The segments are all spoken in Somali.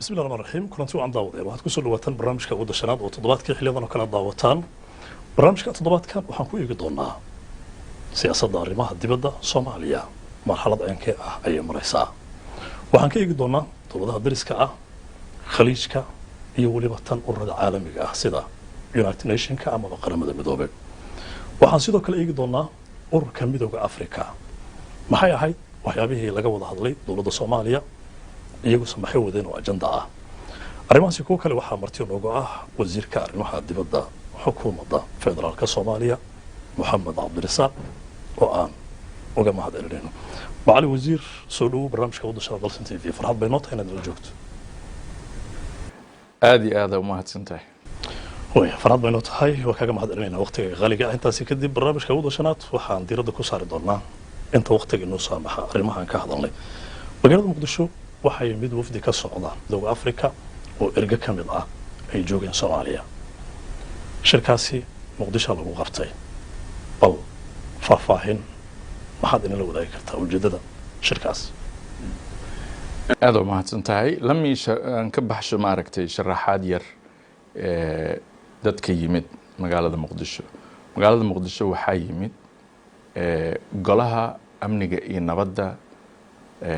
Bismillahi raxmaan raxiim. Kulanti wacan, daawadeen. Waxaad kusoo dhawaataan barnaamijka Awoodda Shanaad oo toddobaadkii xiliyadan oo kale daawataan. Barnaamijka toddobaadkan waxaan ku eegi doonaa siyaasadda arrimaha dibadda Soomaaliya, marxalad ceenkee ah ayay maraysaa. Waxaan ka eegi doonaa dowladaha dariska ah, Khaliijka iyo weliba tan ururada caalamiga ah sida United Nationka amaba Qaramada Midoobey. Waxaan sidoo kale eegi doonaa Ururka Midooda Africa. Maxay ahayd waxyaabihii laga wada hadlay dowladda Soomaaliya, iyaguse maxay wadeen oo ajanda ah? Arrimahaasi kuwo kale waxaa marti noogu ah wasiirka arrimaha dibadda xukuumadda federaalka Soomaaliya, Moxamed Cabdirasaaq, oo aan uga mahad celinayno. Macali wasiir, soo dhowow barnaamijka Wadda Shanaad, Dalsan TV. Farxad bay noo tahay inaad nala joogto. Aada iyo aada umahadsan tahay. Way farxad bay noo tahay, waa kaaga mahad celinayna waqtiga qaaliga ah. Intaasi kadib, barnaamijka Wadda Shanaad waxaan diiradda ku saari doonaa, inta waqtiga inoo saamaxa, arrimahan ka hadalnay. Magaalada Muqdisho waxay mid wafdi ka socda Midooda Africa oo erge ka mid ah ay joogeen Soomaaliya. Shirkaasi Muqdisho lagu qabtay. Bal faahfaahin maxaad inala wadaagi kartaa ujeeddada shirkaas? Aada umahadsan tahay. Lami aan ka baxsho, maaragtay, sharaxaad yar. Dadka yimid magaalada Muqdisho, magaalada Muqdisho waxaa yimid Golaha Amniga iyo Nabadda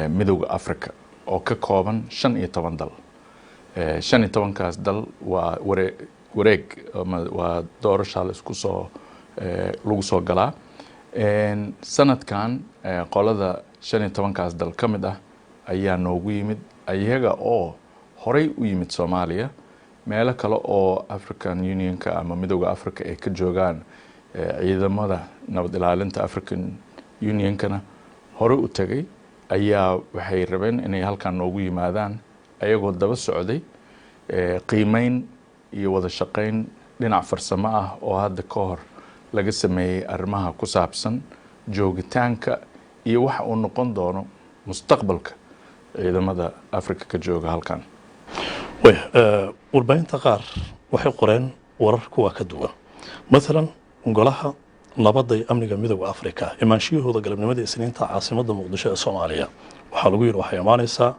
Midowda Africa oo ka kooban 15 dal. 15-kaas dal waa wareeg ama waa doorashaa la isku soo lagu soo galaa. Sanadkan qolada 15-kaas dal ka mid ah ayaa noogu yimid, ayaga oo horey u yimid Soomaaliya, meelo kale oo African Unionka ama Midowda Africa ay ka joogaan ciidamada nabad ilaalinta African Unionkana horey u tegay, ayaa waxay rabeen inay halkan noogu yimaadaan, ayagoo daba socday qiimeyn iyo wada shaqeyn dhinac farsamo ah oo hadda ka hor laga sameeyey arrimaha ku saabsan joogitaanka iyo waxa uu noqon doono mustaqbalka ciidamada Africa ka jooga halkan. Way warbaahinta qaar waxay qoreen warar kuwa ka duwan. Maalan, Golaha Nabadda iyo Amniga Midowda Africa imaanshiyahooda galabnimadii Isniinta caasimadda Muqdisho ee Soomaaliya, waxaa lagu yidhi waxay imaanaysaa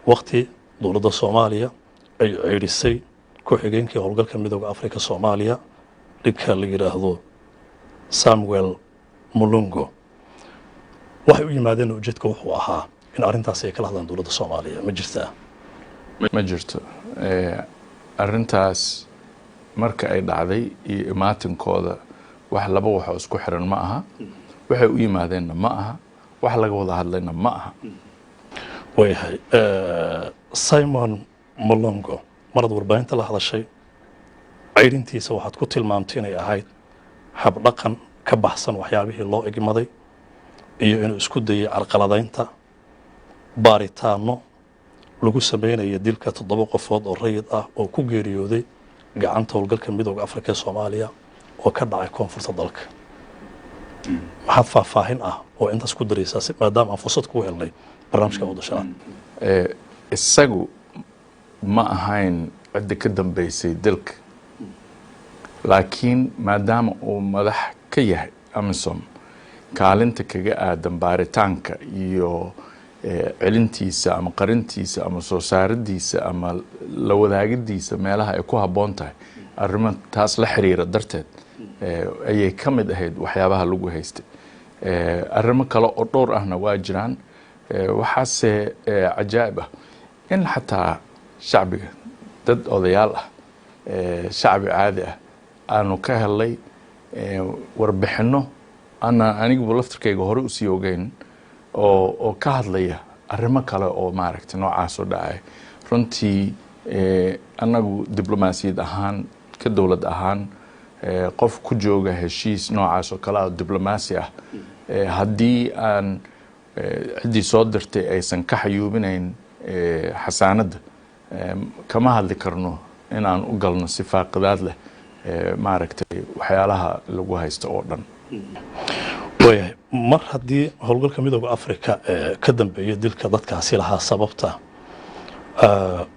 waqti dowladda Soomaaliya ay ceydhisay ku-xigeenkii howlgalka Midowda Africa Soomaaliya, dhinka la yidhaahdo Samuel Mulongo. Waxay u yimaadeen ujeedka wuxuu ahaa in arrintaasi ay kala hadlaan dowladda Soomaaliya. Ma jirtaa? Ma jirto. Arrintaas marka ay dhacday iyo imaatinkooda wax laba waxoo isku xiran ma aha. Waxay u yimaadeenna ma aha, wax laga wada hadlayna ma aha. Waayahay. Simon Mulongo, maraad warbaahinta la hadashay, ceydhintiisa waxaad ku tilmaamtay inay ahayd habdhaqan ka baxsan waxyaabihii loo igmaday iyo inuu isku dayay carqaladaynta baaritaano lagu sameynaya dilka toddoba qofood oo rayid ah oo ku geeriyooday gacanta howlgalka Midowda Afrika ee Soomaaliya oo ka dhacay koonfurta dalka. Maxaad faahfaahin ah oo intaas ku daraysaa, si maadaama aan fursad kugu helnay barnaamijka Wadda Shanaad? Isagu ma ahayn cidda ka dambeysay dilka, laakiin maadaama uu madax ka yahay AMISOM, kaalinta kaga aadan baaritaanka iyo celintiisa ama qarintiisa ama soo saaridiisa ama la wadaagidiisa meelaha ay ku habboon tahay, arrimo taas la xiriira darteed ayay ka mid ahayd waxyaabaha lagu haystay. Arrimo kale oo dhowr ahna waa jiraan. Waxaase cajaa'ib ah in xataa shacbiga, dad odayaal ah, shacbi caadi ah, aanu ka helay warbixinno ana aniguba laftirkayga hore usii ogeyn oo ka hadlaya arrimo kale oo, maaragtay, noocaas oo dhacay. Runtii annagu diblomaasiyad ahaan, ka dowlad ahaan, qof ku jooga heshiis noocaas oo kale ah, diblomaasi ah, haddii aan ciddii soo dirtay aysan ka xayuubinayn xasaanadda, kama hadli karno inaan u galno si faaqidaad leh, maaragtay, waxyaalaha lagu haysto oo dhan. Waayahay. Mar haddii howlgalka Midowda Africa ee ka dambeeya dilka dadkaasi lahaa sababta,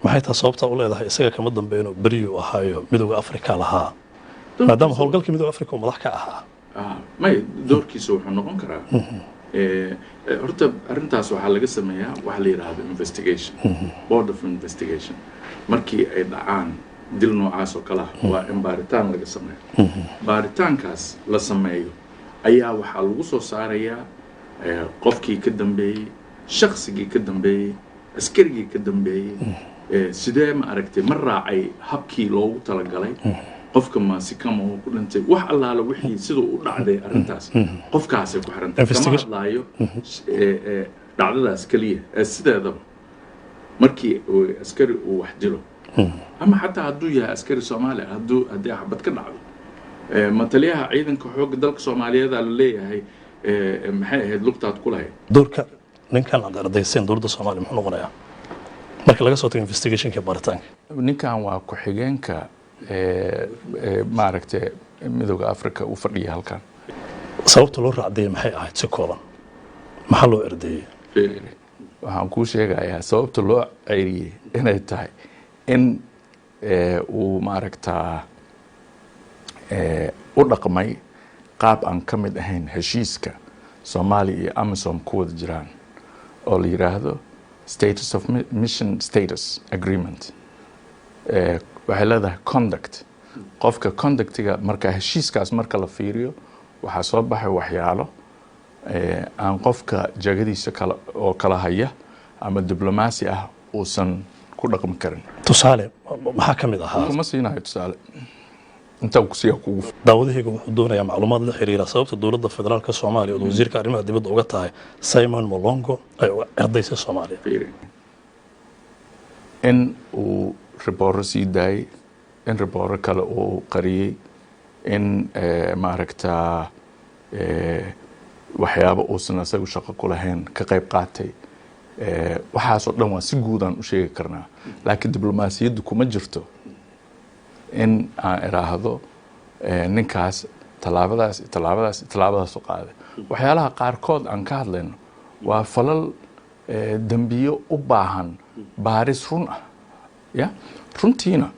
maxay taa sababta u leedahay isaga kama dambeeyno, beriyuu ahaayo Midowda Africa lahaa, maadaama howlgalka Midowda Africa uu madax ka ahaa? May, doorkiisa wuxuu noqon karaa Horta arrintaas waxaa laga sameeyaa waxa la yidhaahdo investigation, board of investigation. Markii ay dhacaan dil noocaas oo kale ah, waa in baaritaan laga sameeyo. Baaritaankaas la sameeyo ayaa waxaa lagu soo saarayaa qofkii ka dambeeyey, shaqsigii ka dambeeyey, askarigii ka dambeeyey, sidee, ma aragtay, ma raacay habkii loogu talagalay, qofka ma si kama uu ku dhintay, wax allaala wixii siduu u dhacday arrintaas qofkaasay ku xirantay. Kama hadlaayo dhacdadaas keliya, ee sideedaba markii uu askari uu wax dilo ama xataa hadduu yahay askari Soomaali, haddii xabad ka dhacdo, mataliyaha ciidanka xoogga dalka Soomaaliyeed aa la leeyahay, maxay ahayd lugtaad ku lahayd? Doorka ninkan aad ardayseen dowladda Soomaaliya muxuu noqonayaa marka laga soo tago investigationka, baaritaanka? Ninkan waa ku-xigeenka maaragtay Midowga Africa u fadhiya halkan. Sababta loo raacdeeyey maxay ahayd? Si kooban, maxaa loo erdeeyey? Waxaan kuu sheegayaa sababta loo ceyriyey inay tahay in uu maaragtaa u dhaqmay qaab aan ka mid ahayn heshiiska Soomaaliya iyo AMISOM ku wada jiraan oo la yiraahdo status of mission status agreement. Waxay leedahay conduct, qofka conductiga. Marka heshiiskaas marka la fiiriyo, waxaa soo baxay waxyaalo aan qofka jagadiisa kala oo kala haya ama diblomaasi ah uusan ku dhaqmi karin. Tusaale maxaa ka mid ahaa? Kuma siinayo tusaale, intaan kusiiya kugu Daawadahayga wuxuu doonayaa macluumaad la xiriira sababta dowladda federaalka Soomaaliya oo wasiirka arrimaha dibadda uga tahay Simon Mulongo ay uga erdaysay Soomaaliya. Fiiri, in uu ribooro sii daayey, in ribooro kale uu qariyey, in maaragtaa waxyaabo uusan isagu shaqo ku lahayn ka qayb qaatay, waxaasoo dhan waa si guudaan u sheegi karnaa, laakiin diblomaasiyaddu kuma jirto in aan iraahdo ninkaas tallaabadaas iyo tallaabadaas iyo tallaabadaas u qaaday. Waxyaalaha qaarkood aan ka hadlayno waa falal dembiyo u baahan baaris run ah. Ya runtiina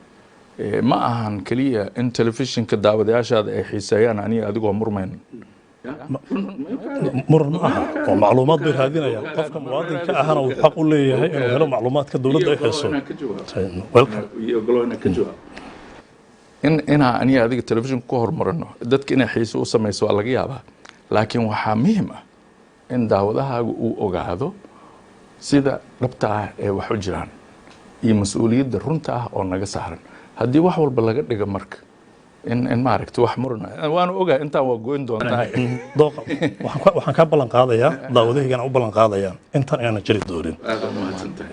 ma ahan keliya in telefishinka daawadayaashaada ay xiiseeyaan aniga adigoo murmayno. Muran ma aha oo macluumaad bay raadinayaan. Qofka muwaadinka ahana uu xaq u leeyahay inuu helo macluumaadka dowladda ay hayso. Welcome. In inaa aniga adiga telefishinka ku horumarino dadka inay xiise u samayso waa laga yaabaa, laakiin waxaa muhim ah in daawadahaaga uu ogaado sida dhabta ah ee wax u jiraan iyo mas-uuliyadda runta ah oo naga saaran. Haddii wax walba laga dhigo marka in maaragta wax murana, waanu ogahay intaan waa goyn doontaa. Dooqa waxaan kaa ballan qaadayaa, daawadahaygana u ballan qaadayaa, intaan inaana jiri doonin.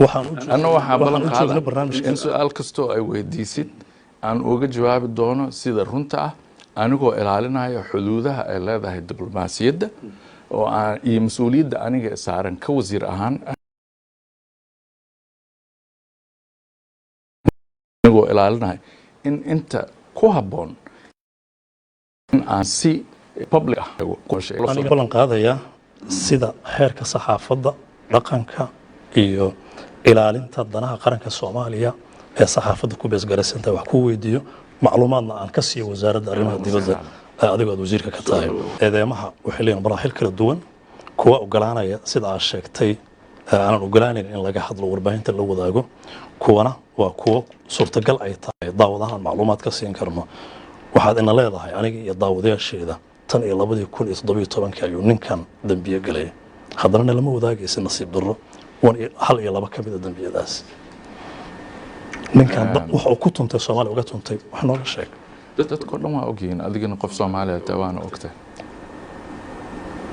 Waxaan u Anna waxaa ballan waxaan u joogna qaada barnaamijka in su-aal kastoo ay weydiisid aan uga jawaabi doono sida runta ah, anigoo ilaalinaya xuduudaha ay leedahay diblomaasiyadda oo aan iyo mas-uuliyadda aniga saaran ka wasiir ahaan, anigoo ilaalinaya in inta ku habboon in aan si public ah Aniga ballan qaadayaa sida xeerka saxaafadda, dhaqanka iyo ilaalinta danaha qaranka Soomaaliya ee saxaafadda ku beesgaraysantahay wax ku weydiiyo, macluumaadna aan ka siiyo wasaaradda arrimaha dibadda ee adigoo aad wasiirka ka tahay. Eedeemaha waxay leeyihin maraaxil kala duwan, kuwa ogolaanaya sida aad sheegtay aanan ogolaanayn in laga hadlo, warbaahinta la wadaago, kuwana waa kuwo suurtagal ay tahay daawadahaan macluumaad ka siin karno. Waxaad ina leedahay aniga iyo daawadayaasheeda tan iyo 2017-kii ayuu ninkan dembiye galay, haddana nalama wadaagaysa, nasiib darro, hal iyo laba ka mid a dembiyadaas ninkan waxa uu ku tuntay Soomaaliya uga tuntay wax nooga sheeg. Dadkao dhan waa ogyihiin, adigana qof Soomaaliya taa waana ogtahay.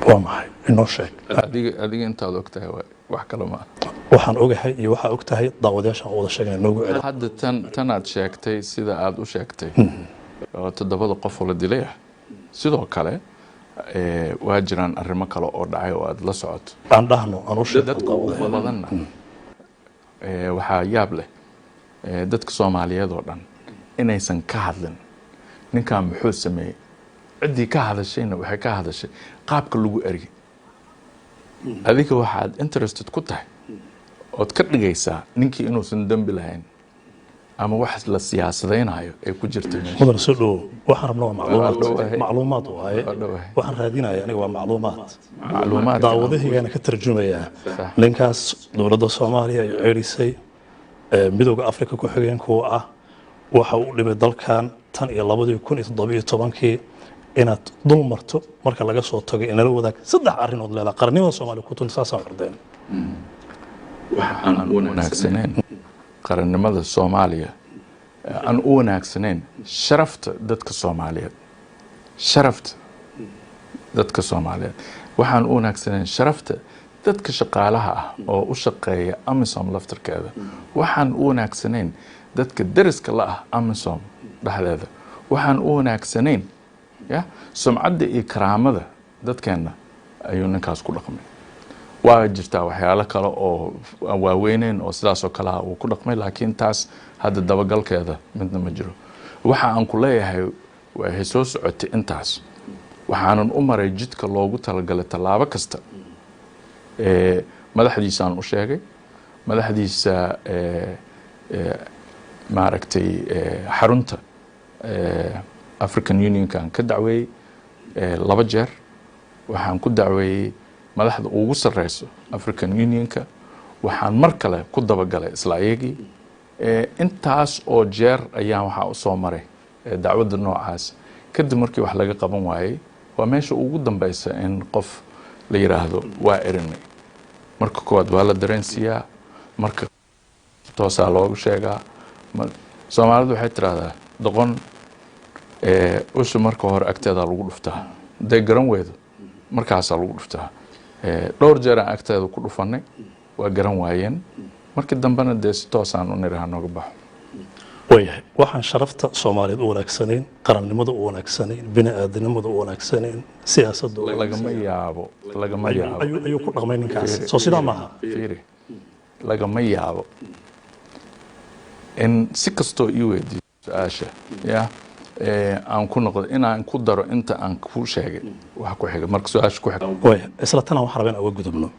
Waa maxay? Inoo sheeg. Adiga intaad ogtahay wax kale ma aha. Waxaan ogahay iyo waxaa og tahay daawadayaashaan wada sheegnay, noogu celi. Hadda tan aad sheegtay, sida aad u sheegtay oo toddobada qof oo la dilay ah, sidoo kale waa jiraan arrimo kale oo dhacay oo aad la socoto. Aan dhahno, aan u sheegno Dadka ugu daawadayaal. badanna waxaa yaab leh dadka Soomaaliyeed oo dhan inaysan ka hadlin ninkan muxuu sameeyey. Ciddii ka hadashayna waxay ka hadashay qaabka lagu eriyay. Adiga waxaad interested ku tahay ood ka dhigaysaa ninkii inuusan dembi lahayn. Ama wax la siyaasadaynayo ay ku jirta meesha. Mudan, soo dhowow. Waxaan rabnaa waa macluumaad. Waa dhowahay. Macluumaad waaye. Waa dhowahay. Waxaan raadinaya aniga waa macluumaad. Macluumaadka. Daawadahaygaana ka tarjumayaa. Ninkaas dowladda Soomaaliya ay ceerisay ee Midowga Afrika ku-xigeenkuwa ah, waxa uu dhimay dalkan tan iyo 2017-kii inaad dul marto. Marka laga soo tago, inala wadaag saddex arrinood leedaha qarannimada Soomaaliya ku tun saasaan ordeen. Wax aan u wanaagsanayn qarannimada Soomaaliya, aan u wanaagsanayn sharafta dadka Soomaaliyeed, sharafta dadka Soomaaliyeed, waxaan u wanaagsanayn sharafta dadka shaqaalaha ah oo u shaqeeya AMISOM laftarkeeda, waxaan u wanaagsanayn dadka deriska la ah AMISOM dhexdeeda, waxaan u wanaagsanayn ya sumcadda iyo karaamada dadkeenna ayuu ninkaas ku dhaqmay. Waa jirtaa waxyaalo kale oo aan waaweyneyn oo sidaas oo kale ah uu ku dhaqmay, laakiin taas hadda dabagalkeeda midna ma jiro. Waxa aan ku leeyahay waxay soo socotay intaas, waxaanan u maray jidka loogu talagalay tallaabo kasta. Madaxdiisaan u sheegay, madaxdiisa maaragtay xarunta African Unionkan ka dacweeyey laba jeer. Waxaan ku dacweeyey madaxda ugu sareyso African Unionka. Waxaan mar kale ku dabagalay isla ayagii. Intaas oo jeer ayaan waxaa usoo maray dacwadda noocaas. Kadib markii wax laga qaban waayey, waa meesha ugu dambeysa in qof la yiraahdo waa erinay. Marka koowaad waa la dareensiiyaa, marka toosaa loogu sheegaa. Soomaalidu waxay tiraahdaa, doqon usha marka hore agteedaa lagu dhuftaa, hadday garan weydo markaasaa lagu dhuftaa. Dhowr jeer aan agteeda ku dhufanay, waa garan waayeen. Markii dambena dee si toosaan u niraha nooga baxo. Waayahay, waxaan sharafta Soomaaliyeed u wanaagsanayn, qarannimada u wanaagsanayn, bini aadanimada u wanaagsanayn, siyaasadda u Lagama yaabo, lagama yaabo. Ayuu ku dhaqmay ninkaas. Soo sidaa maaha? Fiiri, lagama yaabo in si kastoo ii weydiiyo su-aasha ya aan ku noqdo inaan ku daro inta aan kuu sheegay wax ku xiga marka su-aasha ku xiga. Waaya, isla tanaan waxaan rabaa in uga gudubno.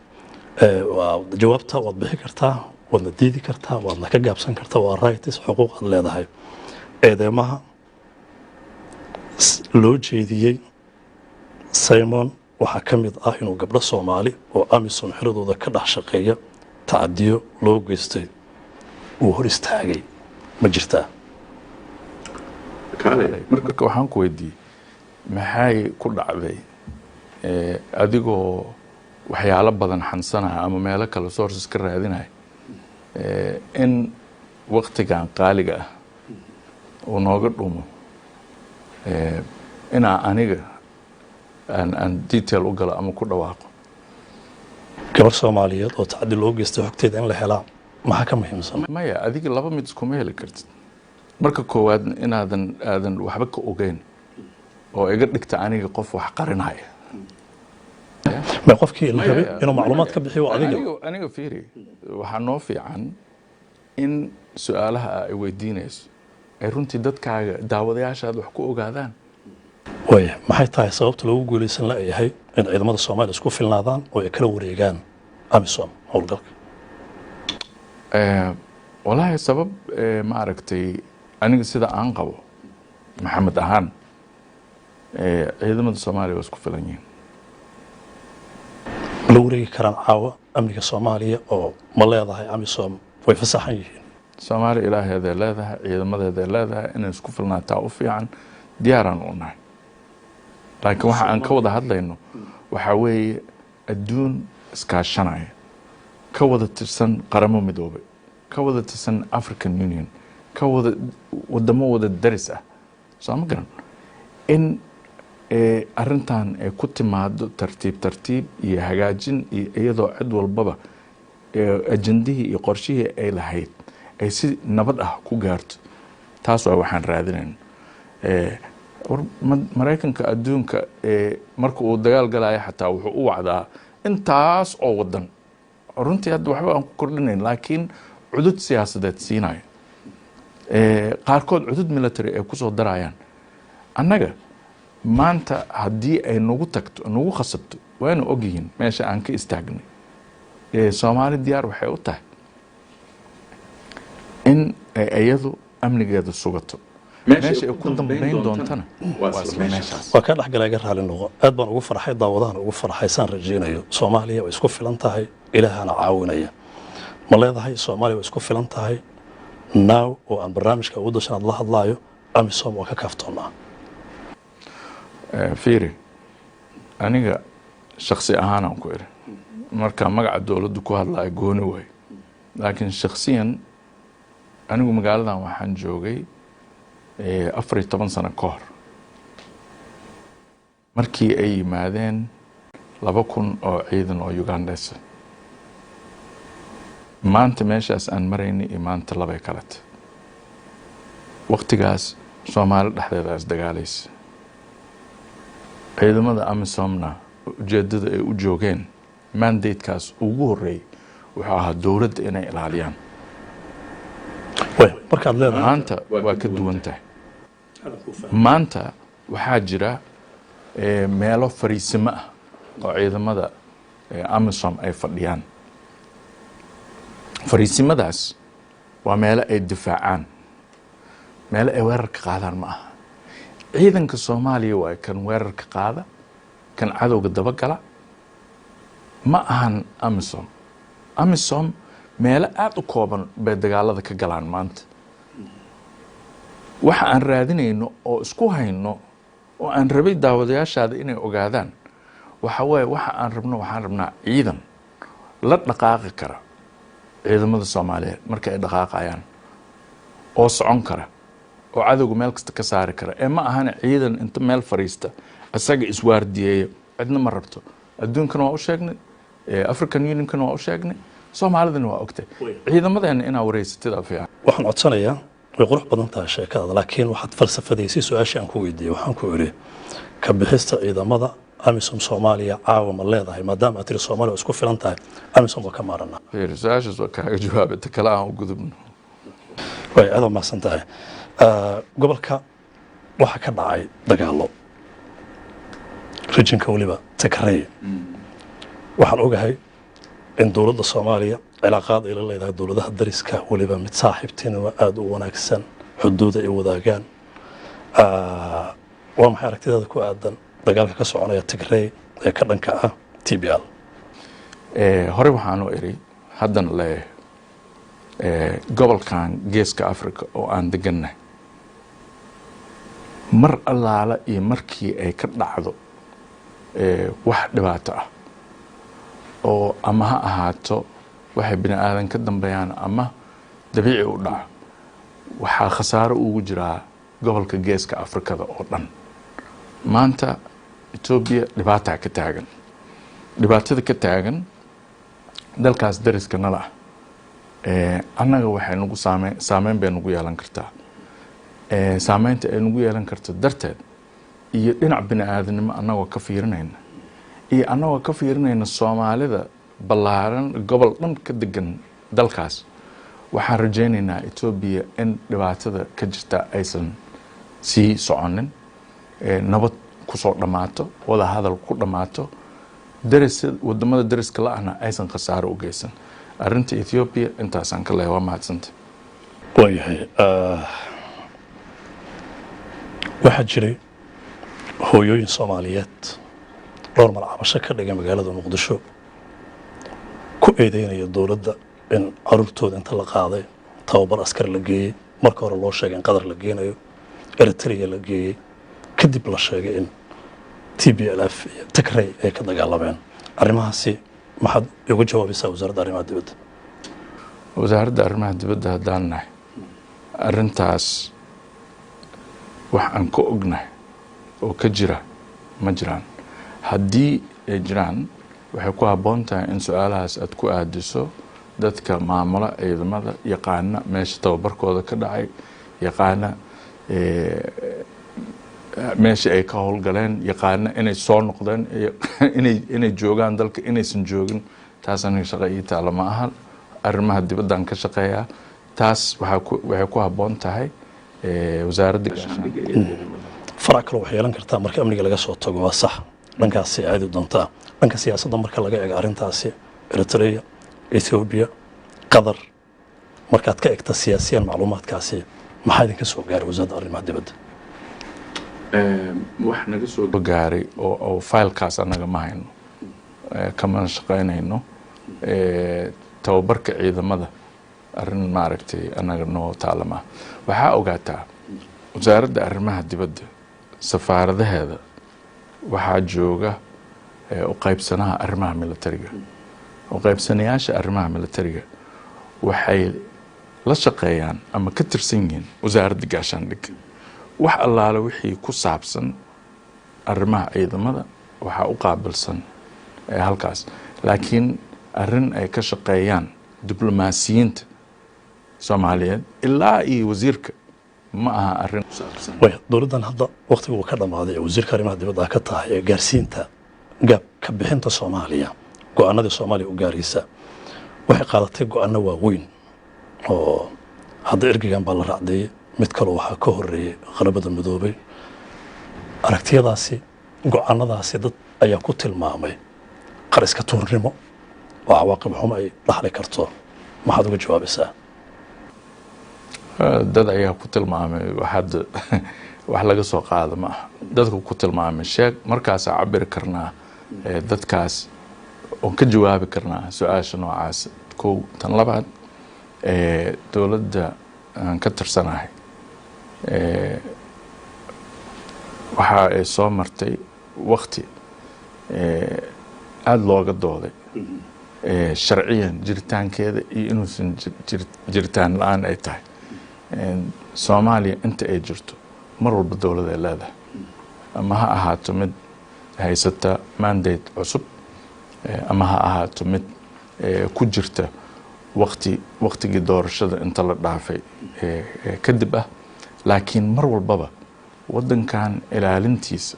Waa jawaabta waad bixi kartaa, waadna diidi kartaa, waadna ka gaabsan kartaa, waa rights, xuquuq aad leedahay. Eedeymaha loo jeediyey Simon waxaa ka mid ah inuu gabdho Soomaali oo AMISOM xiradooda ka dhex shaqeeya tacadiyo loo geystay uu hor istaagay. Ma jirtaa? Marka waxaan ku weydiiyey, maxay ku dhacday adigoo waxyaalo badan xansanaya ama meelo kale sources ka raadinaya in waktigan qaaliga ah uu nooga dhumo inaa aniga aan detail u galo ama ku dhawaaqo? Gabar Soomaaliyeed oo tacadi loo geystay xogteeda in la helaa maxaa ka muhiimsan? Maya, adiga laba mid iskuma heli kartid. Marka koowaad, inaadan aadan waxba ka ogeyn oo iga dhigta aniga qof wax qarinaya. Ma qofkii la rabay inuu macluumaad ka bixiyo waa adiga. Aniga fiiri, waxaa noo fiican in su-aalaha ay weydiinayso ay runtii dadkaaga daawadayaashaad wax ku ogaadaan. Waaya, maxay tahay sababta loogu guuleysan la-yahay in ciidamada Soomaaliya isku filnaadaan oo ay kala wareegaan AMISOM howlgalka? Wallaahi sabab maaragtay, aniga sida aan qabo Maxamed ahaan, ciidamada Soomaaliya waa isku filan yihiin. Ma la wareegi karaan caawa amniga Soomaaliya oo ma leedahay AMISOM way fasaxan yihiin? Soomaaliya ilaaheeday leedahay, ciidamadeeday leedahay, inay isku filnaataa u fiican, diyaaraan u nahay. Laakiin waxa aan ka wada hadlayno waxaa weeye adduun iskaashanaya, ka wada tirsan Qaramo Midoobay, ka wada tirsan African Union, ka wada wadamo wada daris ah, soo ma garan, in arrintan ay ku timaado tartiib tartiib iyo hagaajin, iyo iyadoo cid walbaba ajendihii iyo qorshihii ay lahayd ay si nabad ah ku gaarto. Taas waa waxaan raadinayno. Maraykanka adduunka marka uu dagaal galayo xataa wuxuu u wacdaa intaas oo wadan. Runtii hadda waxba aan ku kordhinayn, laakiin cudud siyaasadeed siinayo, qaarkood cudud military ay kusoo darayaan. Annaga maanta haddii ay nagu tagto, nagu khasabto, waana ogyihiin meesha aan ka istaagnay. Soomaali diyaar waxay u tahay in ay iyadu Amnigeeda sugato, meesha ay ku dambayn doontana waa isla meeshaas. Waa kaa dhexgala, iga raali noqo. Aad baan ugu farxay, daawadahan ugu farxay. Saan rajaynayo, Soomaaliya way isku filan tahay, Ilaahana caawinaya. Ma leedahay Soomaaliya way isku filan tahay now oo aan barnaamijka Awoodda Shanaad la hadlaayo, AMISOM waa ka kaaftoonnaa? Fiiri, aniga shaksi ahaanaan ku iri, marka magaca dowladdu ku hadlaya gooni waay, laakiin shaksiyan anigu magaaladan waxaan joogay 14 sano ka hor, markii ay yimaadeen 2000 oo ciidan oo Ugandesa. Maanta meeshaas aan maraynay iyo maanta labay kaleta. Waqtigaas Soomaali dhexdeeda is dagaalaysa. Ciidamada AMISOMna ujeedada ay u joogeen, mandatekaas ugu horreeyay, wuxuu ahaa dowladda inay ilaaliyaan. Way markaad leedahay. Maanta waa ka duwan tahay. Maanta waxaa jira meelo fariisimo ah oo ciidamada AMISOM ay fadhiyaan. Fariisimadaas waa meelo ay difaacaan, meelo ay weerarka qaadaan ma aha. Ciidanka Soomaaliya waa kan weerarka qaada, kan cadowga dabagala, ma ahan AMISOM. AMISOM meelo aada u kooban bay dagaalada ka galaan. Maanta waxa aan raadinayno oo isku hayno oo aan rabay daawadayaashaada inay ogaadaan waxa waaye, waxa aan rabno, waxaan rabnaa ciidan la dhaqaaqi kara ciidamada Soomaaliyeed marka ay dhaqaaqayaan, oo socon kara, oo cadowga meel kasta ka saari kara, ee ma ahana ciidan inta meel fariista isaga iswaardiyeeyo. Cidna ma rabto. Adduunkana waa u sheegnay, African Unionkana waa u sheegnay, Soomaalidana waa ogtay. Ciidamadeena inaa wareysatida fiican. Waxaan codsanayaa, way qurux badan tahay sheekadaada, laakiin waxaad falsafadaysay su-aashii aan ku weydiiyey. Waxaan ku idhi, ka bixista ciidamada AMISOM Soomaaliya caawa ma leedahay, maadaama aad tiri Soomaaliya waa isku filan tahay, AMISOM waa ka maaranaa? Fiir, su-aashaas waa kaaga jawaabay, ta kale aan u gudubno. Way aad u mahadsan tahay. Gobolka waxaa ka dhacay dagaalo, regionka weliba Tigray. Waxaan ogahay in dowladda Soomaaliya cilaaqaad ay la leedahay dowladaha dariska, weliba mid saaxiibtinimo aada u wanaagsan, xuduuda ay wadaagaan. Waa maxay aragtidaada ku aadan dagaalka ka soconaya Tigray ee ka dhanka ah TPL? Horey waxaan u iri, haddana leeyahay, gobolkan Geeska Africa oo aan degannahay, mar allaala iyo markii ay ka dhacdo wax dhibaato ah, oo ama ha ahaato waxay bini aadan ka dambeeyaan ama dabiici u dhaco, waxaa khasaaro ugu jiraa gobolka Geeska Afrikada oo dhan. Maanta Etoobiya dhibaataa ka taagan. Dhibaatada ka taagan dalkaas dariska nala ah, annaga waxay nagu saame saameyn bay nagu yeelan kartaa. Saameynta ay nagu yeelan karto darteed, iyo dhinac bini aadanimo annagoo ka fiirinayna, iyo annagoo ka fiirinayna Soomaalida ballaaran, gobol dhan ka degan dalkaas, waxaan rajaynaynaa Etoobiya in dhibaatada ka jirta aysan sii soconin, nabad kusoo dhammaato, wada hadal ku dhammaato, daris wadamada dariska la-ahna aysan khasaaro u geysan. Arrinta Ethiopia intaasaan ka leeyahay. Waa mahadsanta. Waayahay. Waxaa jiray hooyooyin Soomaaliyeed dhowr mar cabasho ka dhigay magaalada Muqdisho, ku eedeynaya dowladda in caruurtooda inta la qaaday tababar askar la geeyey, marka hore loo sheegay in Qatar la geenayo, Eritrea la geeyey, kadib la sheegay in TPLF iyo Tigray ay ka dagaalameen. Arrimahaasi maxaad uga jawaabaysaa Wasaaradda Arrimaha Dibadda? Wasaaradda Arrimaha Dibadda haddaan nahay, arrintaas wax aan ka ognahay oo ka jira ma jiraan. Haddii ay jiraan, waxay ku habboon tahay in su-aalahaas aad ku aadiso dadka maamula ciidamada, yaqaana meesha tababarkooda ka dhacay, yaqaana meesha ay ka howlgaleen, yaqaana inay soo noqdeen, inay joogaan dalka, inaysan joogin. Taas aniga shaqa ii taala ma aha. Arrimaha dibaddan ka shaqeeyaa. Taas waxay ku habboon tahay Wasaaradda Gaashaandhigga iyo ciidamada. Farac kale waxay yeelan kartaa marka amniga laga soo tago, waa sax, dhankaasi aadi doontaa. Dhanka siyaasadda marka laga eego arrintaasi, Eritrea, Ethiopia, Qatar, markaad ka egta siyaasiyan macluumaadkaasi Maxaa idinka soo gaaray Wasaaradda Arrimaha Dibadda? Wax naga soo gaaray oo faylkaas annaga ma hayno, kamana shaqaynayno. Tababarka ciidamada arrin maaragtay annaga noo taalama. Waxaa ogaataa, Wasaaradda Arrimaha Dibadda safaaradaheeda waxaa jooga u qaybsanaha arrimaha militariga. U qaybsanayaasha arrimaha militariga waxay la shaqeeyaan ama ka tirsan yihiin Wasaaradda Gaashaandhigga. Wax allaale wixii ku saabsan arrimaha ciidamada waxaa u qaabilsan halkaas, laakiin arrin ay ka shaqeeyaan diblomaasiyiinta Soomaaliyeed ilaa iyo wasiirka ma aha arrin ku saabsan. Way dowladdan hadda waqtigu uu ka dhammaaday ee wasiirka arrimaha dibadda ka tahay ee gaarsiinta gaab ka bixinta Soomaaliya, go-aanadii Soomaaliya u gaaraysa, waxay qaadatay go-aano waaweyn oo hadda ergeygan baa la raacdeeyey, mid kaloo waxaa ka horeeyey Qaramada Midoobay. Aragtiyadaasi, go-aanadaasi dad ayaa ku tilmaamay qariska tuurnimo oo cawaaqib xumo ay dhaxli karto. Maxaad uga jawaabaysaa? Dad ayaa ku tilmaamay, hadda wax laga soo qaado ma aha. Dadka ku tilmaamay sheeg, markaasaa cabiri karnaa dadkaas oon ka jawaabi karnaa su-aasha noocaas. Kow, tan labaad, dowladda aan ka tirsanahay waxa ay soo martay wakti aada looga dooday sharciyan jiritaankeeda iyo inuusan jiritaan la-aan ay tahay. Soomaaliya inta ay jirto mar walba dowlad ay leedahay, ama ha ahaato mid haysata mandate cusub, ama ha ahaato mid ku jirta waqti waqtigii doorashada inta la dhaafay kadib ah, laakiin mar walbaba waddankan ilaalintiisa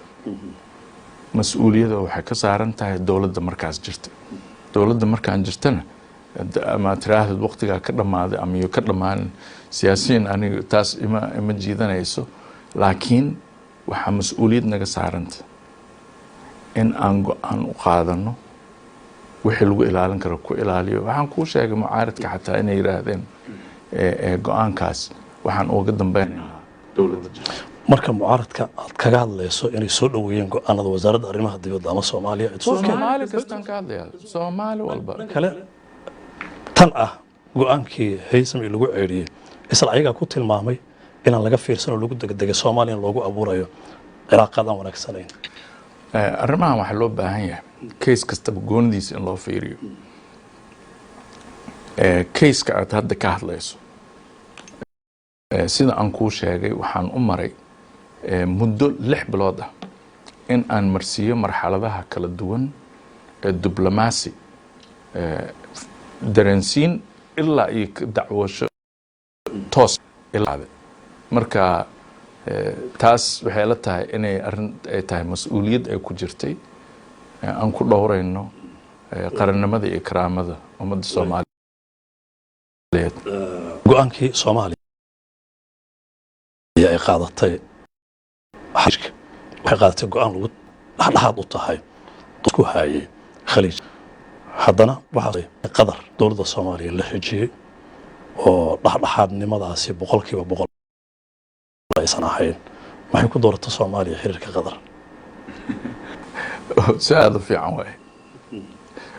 mas-uuliyadda waxay ka saaran tahay dowladda markaas jirta. Dowladda markaan jirtana, ama tiraahdeed waqtigaa ka dhammaaday ama iyo ka dhammaanin, siyaasiyiin aniga taas ima jiidanayso, laakiin waxaa mas-uuliyad naga saaranta in aan go-aan u qaadano wixii lagu ilaalin karo ku ilaaliyo. Waxaan kuu sheegay mucaaridka xataa inay yidhaahdeen go-aankaas waxaan uga dambeynaa dowladda jirta. Marka mucaaradka aad kaga hadlayso inay soo dhoweeyeen go-aanada Wasaaradda Arrimaha Dibadda ama Soomaaliya, it's okay. Soomaali kastaan ka hadlayaa, Soomaali walba. Kale tan ah, go-aankii Haysam ee lagu ceeriyey isla ayagaa ku tilmaamay inaan laga fiirsan oo lagu degdegay, Soomaaliya in loogu abuurayo cilaaqaad aan wanaagsanayn. Arrimahan waxaa loo baahan yahay case kastaba goonidiisa in loo fiiriyo. Caseka aad hadda ka hadlayso, sida aan kuu sheegay, waxaan u maray muddo 6 bilood ah in aan marsiiyo marxaladaha kala duwan ee diblomaasi, dareensiin ilaa iyo dacwasho toos ilaa. Marka taas waxay la tahay inay arrin ay tahay mas-uuliyad ay ku jirtay aan ku dhowrayno qarannimada iyo karaamada ummadda Soomaaliyeed. Go-aankii Soomaaliya ay qaadatay, waxay qaadatay go-aan lagu dhexdhexaad u tahay ku haayay Khaliij. Haddana waxaa Qadar dowladda Soomaaliya la xijiyey oo dhexdhexaadnimadaasi 100% aysan ahayn. Maxay ku dooratay Soomaaliya xiriirka Qadar? Su-aal u fiican waay,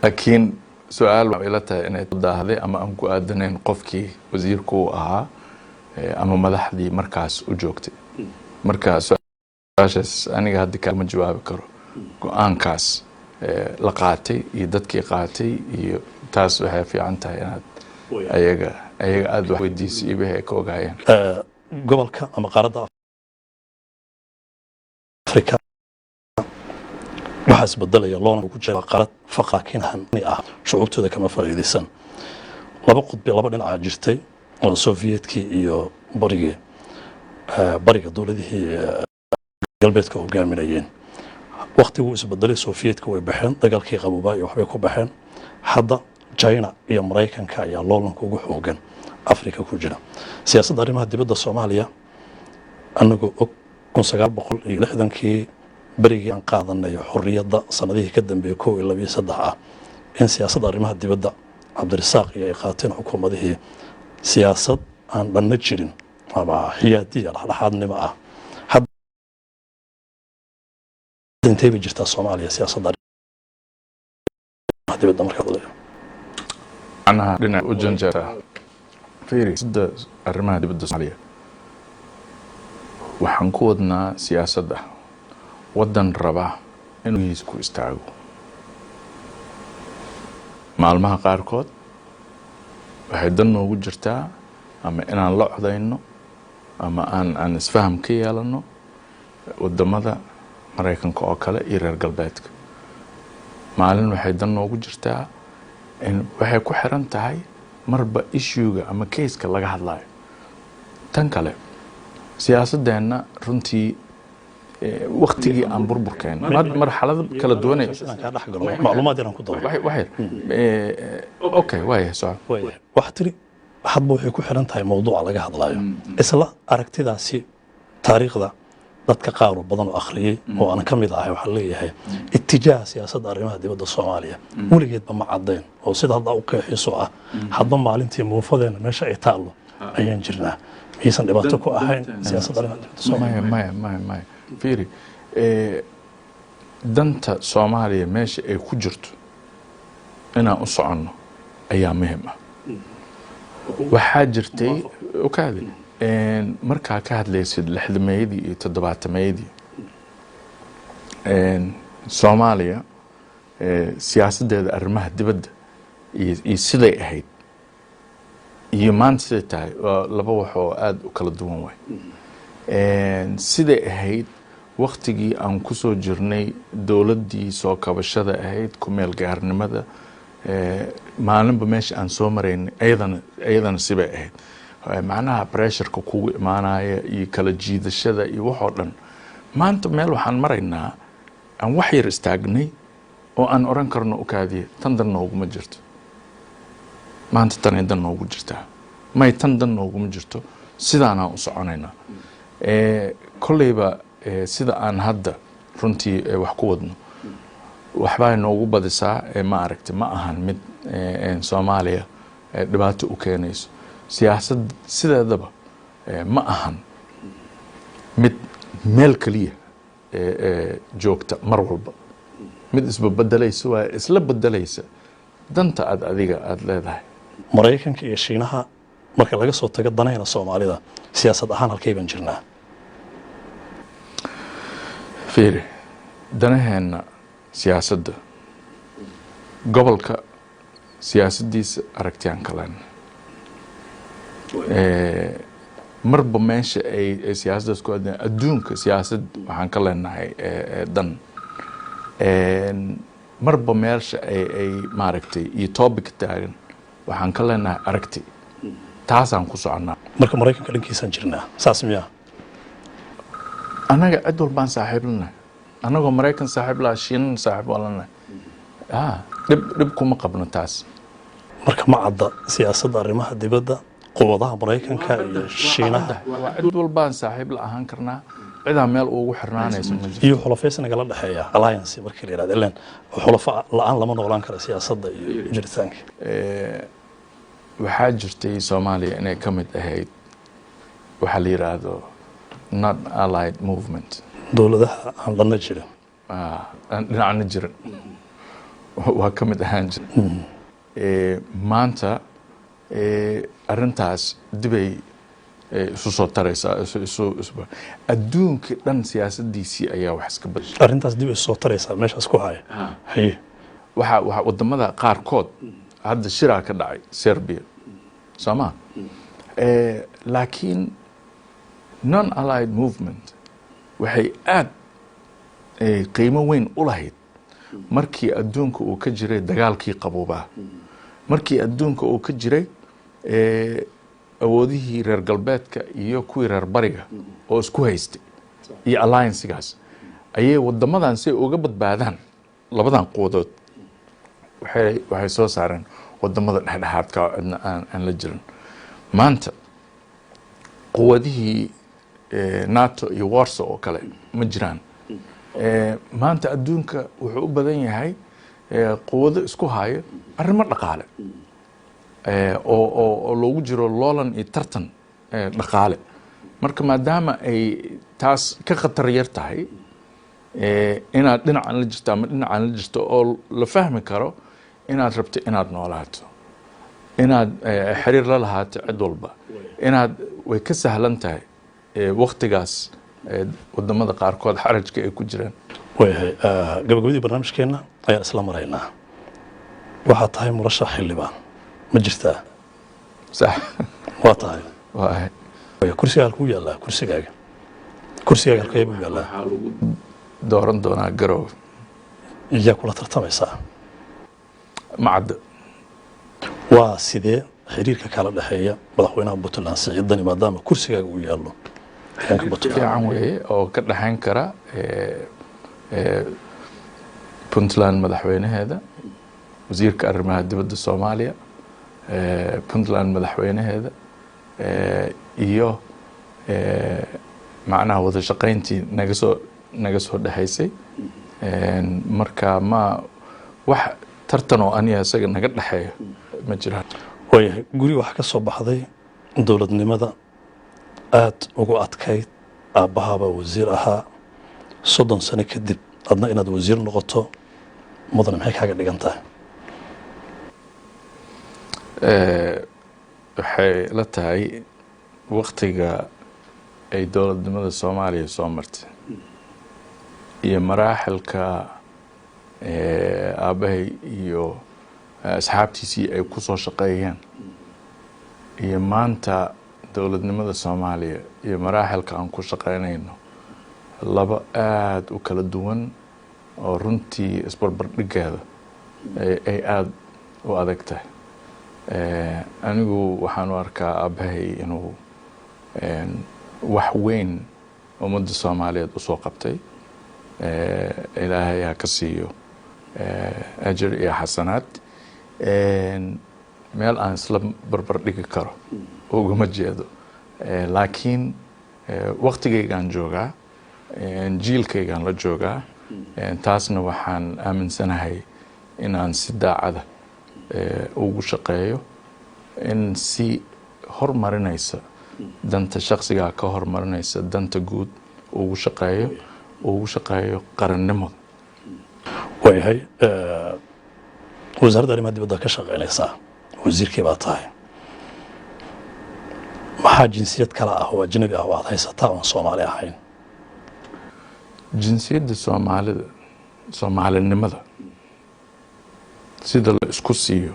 laakiin su-aal waxay ila tahay inay daahday ama aan ku aadanayn qofkii wasiirku uu ahaa ama madaxdii markaas u joogtay. Marka su-aashaas aniga hadda kama jawaabi karo, go-aankaas la qaatay iyo dadkii qaatay iyo taas. Waxay fiican tahay inaad ayaga aada wax weydiisay iyo wixii ay ka ogaayeen. Gobolka ama qaaradda Afrika waxaa isbedelaya loona ku jira qaarad faqaakin ah, shucuubtooda kama faa'iidaysan. Laba qudbi, laba dhinacaa jirtay oo Sovietkii iyo barigii, bariga dowladihii galbeedka hogaaminayeen. Waqtiguu isbedelay, Sovietka way baxeen, dagaalkii Qaboobaa iyo waxbay ku baxeen. Hadda China iyo Maraykanka ayaa loolanka ugu xoogan Afrika ku jira. Siyaasadda arrimaha dibadda Soomaaliya, anagoo og 1960-kii berigii aan qaadanay xorriyadda, sanadihii ka dambeeyey kow iyo labiyo saddex ah, in siyaasadda arrimaha dibadda Cabdirasaaq iyo ay qaateen xukuumadihii siyaasad aan dhanna jirin. Ama xiyaadiya, dhexdhexaadnimo ah. Hadda intee bay jirtaa Soomaaliya siyaasadda arrimaha dibadda markaad leeyahay? Macnaha dhinac u janjeertaa. Fiiri, sida arrimaha dibadda Soomaaliya waxaan ku wadnaa siyaasadda waddan raba inuu hiis ku istaago. Maalmaha qaarkood waxay dan noogu jirtaa ama inaan la codayno ama aan isfaham ka yeelano wadamada Maraykanka oo kale iyo reer galbeedka. Maalin waxay dan noogu jirtaa in waxay ku xiran tahay marba issue-ga ama case-ka laga hadlayo. Tan kale, siyaasadeenna runtii waktigii aan burburkeen marxalado kala duwanay. Inaan kaa dhex galo, macluumaad inaan ku daro. Wax yar. Okay, waaya, soco. Waaya, waxaa tiri hadba waxay ku xiran tahay mawduuca laga hadlayo. Isla aragtidaasi taariikhda dadka qaar oo badan oo akhriyey oo aan ka mid ahay waxaa leeyahay itijaaha siyaasadda arrimaha dibadda Soomaaliya weligeedba ma caddayn, oo sida hadda u qeexiso ah hadba maalintii muufadeena meesha ay taallo ayaan jirnaa. Miyaysan dhibaato ku ahayn siyaasadda arrimaha dibadda Soomaaliya? Maya, maya, maya, maya. Fiiri, danta Soomaaliya meesha ay ku jirto inaan u soconno ayaa muhim ah. Waxaa jirtay okaadi markaa ka hadlaysid 60-meeyadii iyo 70-meeyadii Soomaaliya siyaasaddeeda arrimaha dibadda iyo siday ahayd iyo maanta siday tahay waa laba wax oo aada u kala duwan waay. Siday ahayd waktigii aan kusoo jirnay dowladdii soo kabashada ahayd, ku meel gaarnimada, maalinba meesha aan soo maraynay iyadana sibay ahayd. Macnaha pressure-ka kugu imaanaya iyo kala jiidashada iyo waxoo dhan. Maanta meel waxaan maraynaa aan wax yar istaagnay oo aan oran karno, ukaadiye, tan dan nooguma jirto maanta, tanay dan noogu jirtaa, may tan dan nooguma jirto, sidaanaan u soconaynaa. Kolleyba sida aan hadda runtii wax ku wadno waxbaa noogu badisaa. Ma aragti, ma ahan mid Soomaaliya dhibaato u keenayso. Siyaasad sideedaba ma ahan mid meel keliya joogta mar walba, mid isbabedelaysa waa isla bedelaysa danta aad adiga aada leedahay. Maraykanka iyo Shiinaha marka laga soo tago danayna Soomaalida, siyaasad ahaan halkay baan jirnaa? Fiiri, danaheenna siyaasadda gobolka, siyaasaddiisa aragtiyaan kalena marba meesha ay siyaasaddaas ku aadeen adduunka, siyaasad waxaan ka leenahay dan marba meesha ay maaragtay iyo topic taagan waxaan ka leenahay aragti, taasaan ku soconnaa. Marka Maraykanka dhankiisaan jirnaa, saas miyaa? Annaga cid walbaan saaxiib lanahay. Annagoo Maraykan saaxiib laha, Shiinana saaxiib waa lanahay. Dhib kuma qabno taas. Marka ma cadda siyaasadda arrimaha dibadda quwadaha Maraykanka iyo Shiinaha. Waa cid walbaan saaxiib la ahaan karnaa, cidaa meel ugu xirnaanaysa ma jirto. Iyo xulafaysi nagala dhexeeya, alliance markii la yidhahdo, ileen xulafo la-aan lama noolaan karo siyaasadda iyo jiritaanka. Waxaa jirtay Soomaaliya inay ka mid ahayd waxaa la yidhaahdo non allied movement. Dowladaha aan lana jirin. Aan dhinacna jirin waa ka mid ahaan jira. Maanta arrintaas dibay isu soo taraysaa, adduunkii dhan siyaasaddiisii ayaa wax iska bedeshay. Arrintaas dib isu soo taraysaa meeshaas ku haya, haye. Waxa wadamada qaarkood hadda shiraa ka dhacay Serbia, soo ma? Laakiin non allied movement waxay aad qiimo weyn u lahayd markii adduunka uu ka jiray dagaalkii qaboobaa, markii adduunka uu ka jiray awoodihii reer galbeedka iyo kuwii reer bariga oo isku haystay iyo alliance-gaas ayay wadamadan si ay uga badbaadaan labadan quwadood waxay soo saareen wadamada dhexdhexaadka oo cidna aan la jirin. Maanta quwadihii NATO iyo Warsaw oo kale ma jiraan. Maanta adduunka wuxuu u badan yahay quwado isku hayo arrimo dhaqaale oo loogu jiro loolan iyo tartan dhaqaale. Marka maadaama ay taas ka khatar yar tahay inaad dhinacan la jirto ama dhinacan la jirto oo la fahmi karo inaad rabto inaad noolaato, inaad xiriir la lahaato cid walba, inaad way ka sahlan tahay waktigaas wadamada qaarkood xarajka ay ku jiraan. Waayahay, gabagabadii barnaamijkeenna ayaan isla maraynaa. Waxaad tahay murashax xildhibaan, ma jirtaa? Sax. Waa tahay? Waay. Kursiga halkuu yaallaa? Kursigaaga halkee buu yaallaa? Waxaa lagu dooran doonaa Garowe. Yaa kula tartamaysaa? Macadda. Waa sidee xiriirka kala dhexeeya madaxweynaha Puntland Siciid Dani, maadaama kursigaaga uu yaallo deegaanka Puntland? Fiican weeye oo ka dhexayn kara Puntland madaxweynaheeda, wasiirka arrimaha dibadda Soomaaliya, Puntland madaxweynaheeda iyo macnaha wada shaqayntii naga soo dhexaysay. Marka ma wax tartan oo aniga isaga naga dhexeeyo ma jiraan. Waayahay, guri waxaa ka soo baxday dowladnimada aada ugu adkayd. Aabbahaabaa wasiir ahaa. 30 sano kadib adna inaad wasiir noqoto, mudane, maxay kaaga dhigan tahay? Waxay la tahay waktiga ay dowladnimada Soomaaliya soo martay iyo maraaxilka aabbahay iyo asxaabtiisii ay ku soo shaqeeyeen iyo maanta dowladnimada Soomaaliya iyo maraaxilka aan ku shaqeynayno, laba aada u kala duwan oo runtii isbarbardhigeeda ay aada u adag tahay. Anigu waxaan u arkaa aabbahay inuu wax weyn ummadda Soomaaliyeed usoo qabtay. Ilaahay ha ka siiyo ajar iyo xasanaad. Meel aan isla barbar dhigi karo ugama jeedo, laakiin waktigaygaan joogaa, jiilkaygaan la joogaa. Taasna waxaan aaminsanahay inaan si daacada ugu shaqeeyo, in si hormarinaysa danta shaksigaa ka hormarinaysa danta guud ugu shaqeeyo qarannimada. Waayahay, Wasaaradda Arrimaha Dibadda ka shaqeynaysaa, wasiirkii baa tahay. Maxaa jinsiyad kale ah oo ajnabi ah oo aad haysataa oon Soomaali ahayn? Jinsiyadda Soomaalida, soomaalinimada sida la isku siiyo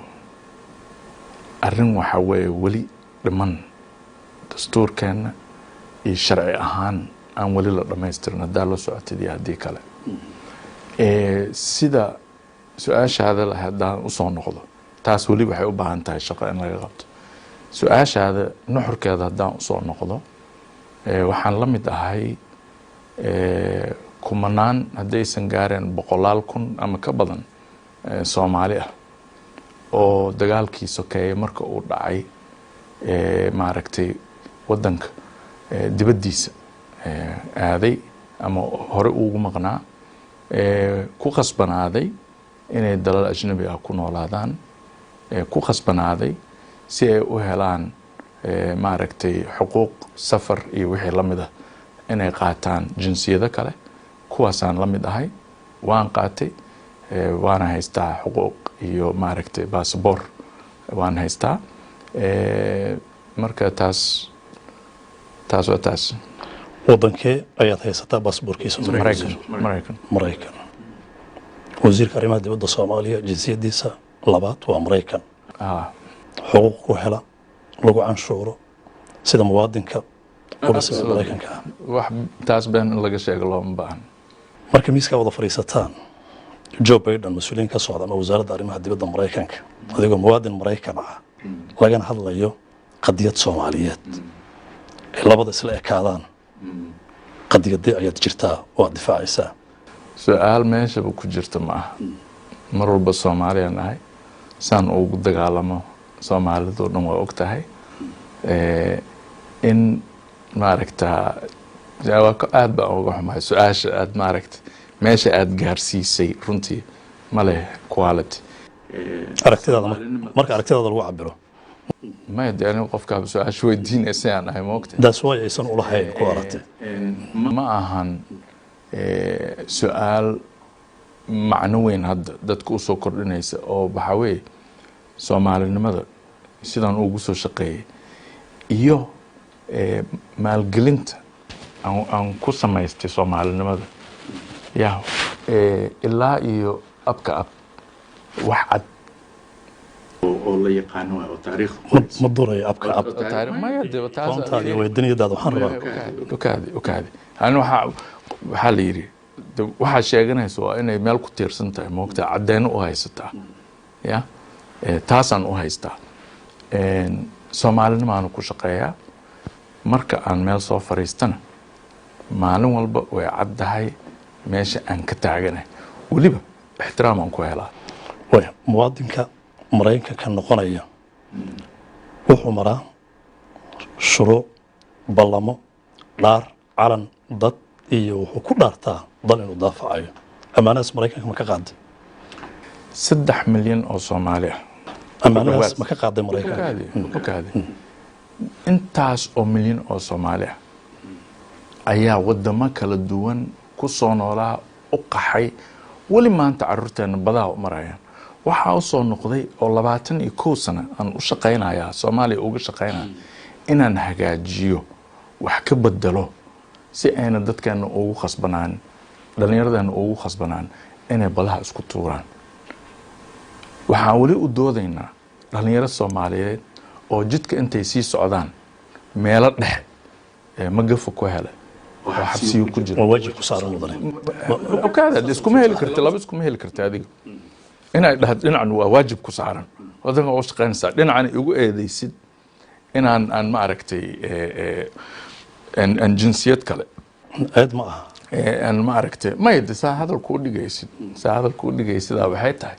arrin waxa weeye weli dhiman, dastuurkeenna iyo sharci ahaan aan weli la dhamaystirin, haddaa la socotid iyo haddii kale. Sida su-aashaada haddaan usoo noqdo, taas weli waxay u baahan tahay shaqo in laga qabto. Su-aashaada nuxurkeeda haddaan usoo noqdo, waxaan la mid ahay kumanaan, haddaysan gaareen boqolaal kun ama ka badan, Soomaali ah oo dagaalkii sokeeye marka uu dhacay, maaragtay, waddanka dibaddiisa aaday ama hore ugu maqnaa, ku khasbanaaday inay dalal ajnabi ah ku noolaadaan, ku khasbanaaday si ay u helaan, maaragtay, xuquuq safar iyo wixii la mid ah inay qaataan jinsiyado kale. Kuwaasaan la mid ahay. Waan qaatay, waana haystaa xuquuq iyo, maaragtay, basaboor waan haystaa. Marka taas waa taas. Wadankee ayaad haysataa baasaboorkiisa? Maraykan, Maraykan. Maraykan. Wasiirka arrimaha dibadda Soomaaliya jinsiyadiisa labaad waa Maraykan. Xuquuq ku hela lagu canshuuro sida muwaadinka u dhisay Maraykanka ah. Wax taas been in laga sheego looma baahan. Marka miiskaa wada fadhiisataan Joe Biden, mas-uuliyiin ka socda ama Wasaaradda Arrimaha Dibadda Maraykanka, adigoo muwaadin Maraykan ah, lagana hadlayo qadiyad Soomaaliyeed, ay labada isla ekaadaan, qadiyadee ayaad jirtaa oo aad difaacaysaa? Su-aal meeshaba ku jirta ma aha. Mar walba Soomaaliya nahay, saan ugu dagaalamo Soomaalidoo dhan waa og tahay. In maaragta waa aad baan uga xumahay su-aasha aad, maaragta, meesha aad gaarsiisay runtii ma leh quality. Aragtidaada marka aragtidaada lagu cabiro Maya, de anigu qofkaaba su-aasha weydiinaysa aan ahay, moogta. That's why aysan ulahayn ku aragtay. Ma ahan su-aal macno weyn hadda dadka usoo kordhinaysa, oo waxaa weeye Soomaalinimada sidaan ugu soo shaqeeyay iyo maalgelinta aan ku samaystay Soomaalinimada ya ilaa iyo abka ab wax cad oo la yaqaano oo taariikhda Ma durayo abka ab. Maya, de taas Qoontaada iyo weydaniyadaada waxaan rabaa. Ukaadi, ukaadi. Ani waxaa la yidhi de waxaa sheeganaysa waa inay meel ku tiirsan tahay, moogta, cadeyno u haysataa ya. Taasaan u haystaa. Soomaalinimaanu ku shaqeeyaa. Marka aan meel soo fariistana, maalin walba way caddahay meesha aan ka taaganahay, weliba ixtiraam aan ku helaa. Way muwaadinka Maraykanka noqonaya wuxuu maraa shuruuc, ballamo, dhaar, calan, dad iyo wuxuu ku dhaartaa dal inuu daafacayo. Ammaanadaas Maraykanka ma ka qaaday? 3 milyan oo Soomaali ah. Ammaanadaas ma ka qaaday Maraykanka? Ukaadi, ukaadi. Intaas oo milyan oo Soomaali ah ayaa wadamo kala duwan ku soo noolaa, u qaxay, weli maanta caruurteena badaha u marayaan. Waxaa u soo noqday oo 21 sano aan u shaqaynayaa, Soomaaliya uga shaqaynaya, inaan hagaajiyo, wax ka bedelo, si ayna dadkeena ugu khasbanaan, dhallinyaradeena ugu khasbanaan inay badaha isku tuuraan. Waxaan weli u doodaynaa dhalinyaro Soomaaliyeed oo jidka intay sii socdaan meelo dhexe ee magafa ku helay oo xabsiyo ku jira. Waa waajib ku saaran, mudane. Okaada, de iskuma heli karti, laba iskuma heli karti. Adiga inay dhahdo dhinacan waa waajib ku saaran wadanka u shaqaynaysaa, dhinacan igu eedeysid inaan aan ma aragtay aan jinsiyad kale. Eed ma aha. Aan ma aragtay, maya, de saa hadalku u dhigaysid, saa hadalku u dhigaysidaa waxay tahay,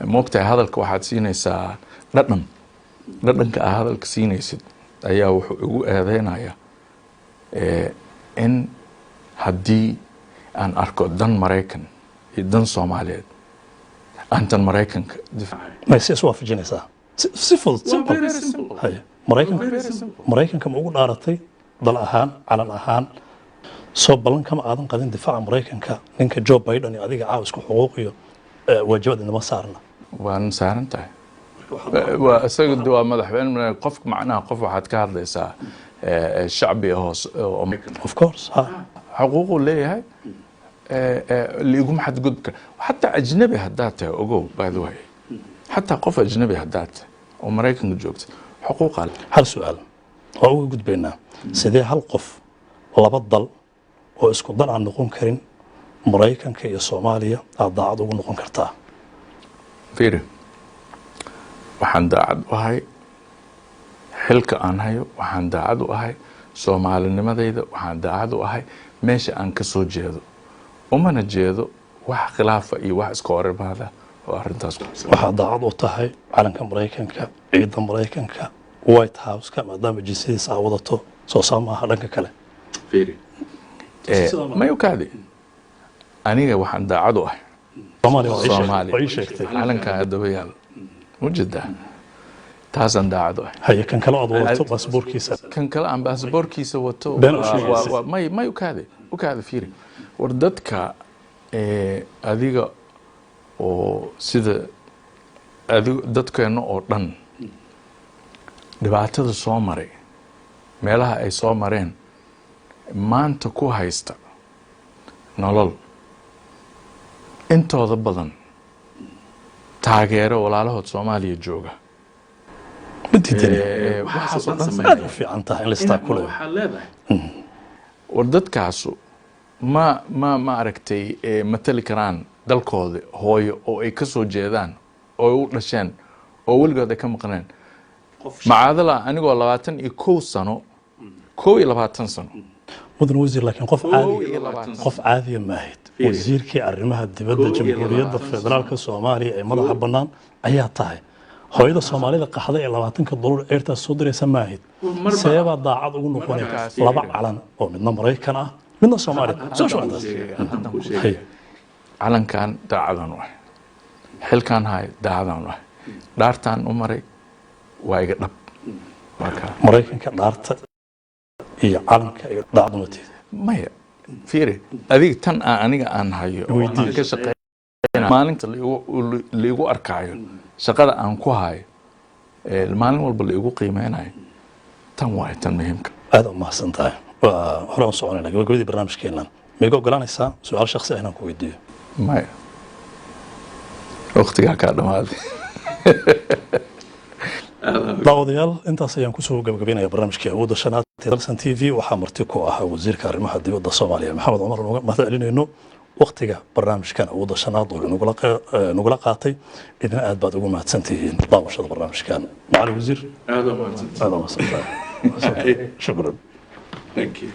moogtahay, hadalka waxaad siinaysaa dhadhan. Dhadhanka aa hadalka siinaysid ayaa wuxuu igu eedeynayaa in haddii aan arko dan Maraykan iyo dan Soomaaliyeed, aan tan Maraykanka difaacayo. May si isu waafajinaysaa si fudud, simple. Haye, Maraykanka ma ugu dhaaratay dal ahaan, calan ahaan? Soo ballan kama aadan qadin difaaca Maraykanka? Ninka Joe Biden iyo adiga caawa isku xuquuq iyo waajibaad inama saarna? Waan saaran tahay. Waa isaga de, waa madaxweyne. Qofka macnaha qof waxaad ka hadlaysaa shacbi hoos oo Of course, ha. Xuquuquu leeyahay, liiguma xadgudbi kara. Xataa ajnabi haddaad tahay, ogow, by the way, xataa qof ajnabi haddaad tahay oo Maraykanka joogta, xuquuqaa leh. Hal su-aal waa uga gudbaynaa: sidee hal qof laba dal oo isku dal aan noqon karin, Maraykanka iyo Soomaaliya, aad daacad ugu noqon kartaa? Fiiri, waxaan daacad u ahay xilka aan hayo, waxaan daacad u ahay Soomaalinimadayda, waxaan daacad u ahay meesha aan ka soo jeedo. Umana jeedo wax khilaafa iyo wax iska horimaada oo arrintaas ku Waxaa daacad u tahay calanka Maraykanka, ciidda Maraykanka, White House-ka, maadaama jinsiyadiisa aa wadato. Soo saa maaha dhanka kale? Fiiri, may ukaadi, aniga waxaan daacad u ahay Soomaaliya waa ii Soomaaliya. waa ii sheegtay. Calankaa daba yaal ujeedaa, taasaan daacad u ahay. Haye, kan kale aad wadato baasboorkiisa? Kan kale aan baasaboorkiisa wato Been u sheegaysa. May, ukaade, ukaade. Fiiri, war dadka adiga oo sida adig dadkeena oo dhan dhibaatada soo maray, meelaha ay soo mareen, maanta ku haysta nolol, intooda badan taageero walaalahood Soomaaliya jooga. Ma diidani. Waxaasoo dhan Aad u fiican tahay in la istaakulayo. War dadkaasu ma aragtay matali karaan dalkooda hooyo oo ay ka soo jeedaan oo ay u dhasheen oo weligood ay ka maqneen. Macaadala, anigoo 21 sano, 21 sano. Mudan wasiir, laakiin qof caadi 21. Qof caadiya maahid. Wasiirkii arrimaha dibadda Jamhuuriyadda Federaalka Soomaaliya ee madaxa bannaan ayaa tahay. Hooyada Soomaalida qaxday ee $20 ceertaas soo diraysa maahid. Seebaa daacad ugu noqonaya laba calan oo midna Maraykan ah, midna Soomaaliya soo shucantaas? Haye. Calankan daacadaan u ahay, xilkaan hayo daacadaan u ahay, dhaartaan u maray. Waa iga dhab, waa kaa. Maraykanka dhaarta iyo calanka iyo dhacdumatiida? Maya, fiiri, adiga tan aan aniga aan hayo oo aan ka shaqeynaa, maalinta laigu arkaayo shaqada aan ku hayo, maalin walba laigu qiimeynayo, tan waay tan muhiimka. Aad u mahadsan tahay. Waa hore aan soconayna gabagabadii barnaamijkeennan. Ma iga ogolaanaysaa su-aal shakhsi ah inaan ku weydiiyo? Maya, waqtigaa kaa dhamaaday. Daawadayaal, intaas ayaan kusoo gabagabeynaya barnaamijkii Awoodda Shanaad ee Dalsan TV. Waxaa marti ku ahaa wasiirka arrimaha dibadda Soomaaliya, Maxamed Cumar. Uga mahad celinayno waqtiga barnaamijkan Awoodda Shanaad oo nagula qaatay. Idina aad baad ugu mahadsantihiin daawashada barnaamijkan. Macali wasiir, Aad u mahadsantahay. aad u mahadsantahay, shukran. Thank you.